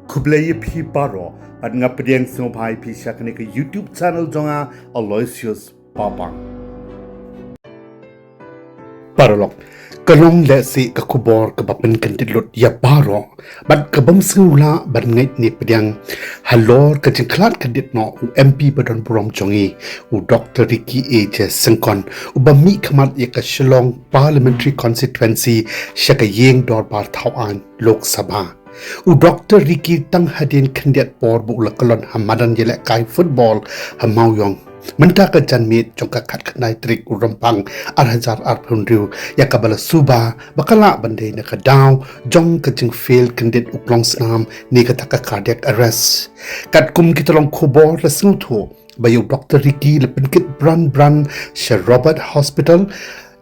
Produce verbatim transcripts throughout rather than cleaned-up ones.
Khublei ïa phi baroh, bad nga pdiang sngewbha ïa phi sha kane ka YouTube channel jong nga, Aloysius Papang. Paralok, ka long lehse ka khubor kaba pynkyndit lut ïa baroh, bad ka bym sngewlah ban ngeit ne pdiang, halor ka jingkhlad kyndit noh u M P ba don burom jong ngi, u Doktor Ricky A J Syngkon, uba mihkhmat ïa ka Shillong Parliamentary Constituency sha ka ïing dorbar thaw aiñ Lok Sabha. U Doktor Ricky tang hadien khyndiat por ba u la kyllon ha madan ïalehkai football ha Mawïong, mynta ka janmiet jong ka khatkhyndai tarik u Rymphang ar hajar arphew hynriew, ïa kaba la suba ba ka lah ban dei na ka daw jong ka jingfail kyndit u klongsnam ne kata ka cardiac arrest. Katkum kita long khubor la sngewthuh ba ïa u Doktor Ricky la pynkit bran bran sha Robert Hospital,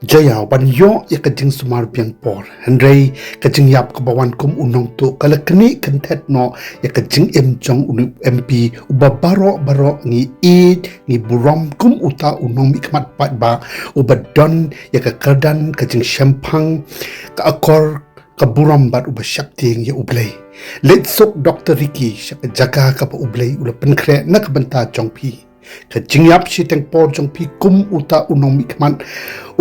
Jaïaw, ban ïoh ïa ka jingsumar biang por. Hynrei ka jingïap kaba wan kum u nongtuh ka la knieh kynthet noh ïa ka jingim jong u M P uba baroh baroh ngi ïeit ngi burom kum uta u nongmihkhmat paidbah uba don ïa ka kyrdan ka jingshemphang, ka akor, ka burom bad uba shaktieng ïa U Blei. Leit suk Doktor Ricky sha ka jaka kaba U Blei u la pynkhreh na ka bynta jong phi. Ka jingïap shiteng por jong phi kum uta u nongmihkhmat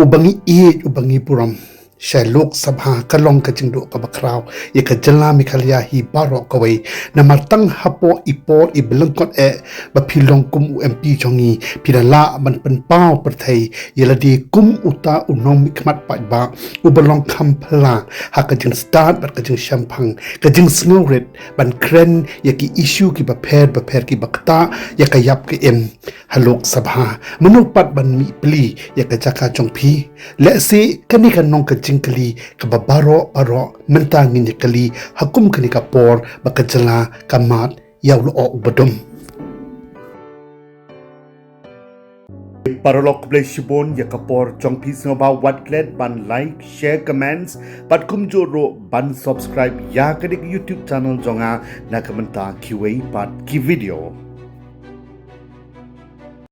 uba ngi ïeit uba ngi burom sha Lok Sabha ka long ka jingduh kaba khraw ïa ka jylla Meghalaya hi baroh kawei. Namar tang hapoh i por iba lyngkot eh ba phi long kum u M P jong ngi, phi la lah ban pynpaw pyrthei ïa lade kum uta u nongmihkhmat paidbah uba long kham phylla ha ka jingstad bad ka jingshemphang, ka jingsngewrit ban kren ïa ki issue kiba pher bapher kiba ktah ïa ka ïap ka im ha Lok Sabha. Mano pat ban mih pli ïa ka jaka jong phi? Lehse kane kan long ka jingkylli kaba baroh baroh mynta ngin ïa kylli ha kum kane ka por ba ka jylla ka mad ïa u lyoh uba dum. Paralok, khublei shibun ïa ka por jong phi, sngewbha wat klet ban like, share, comments, bad kumjuh ruh ban subscribe ïa kane ka YouTube channel jong nga na ka bynta kiwei pat ki video.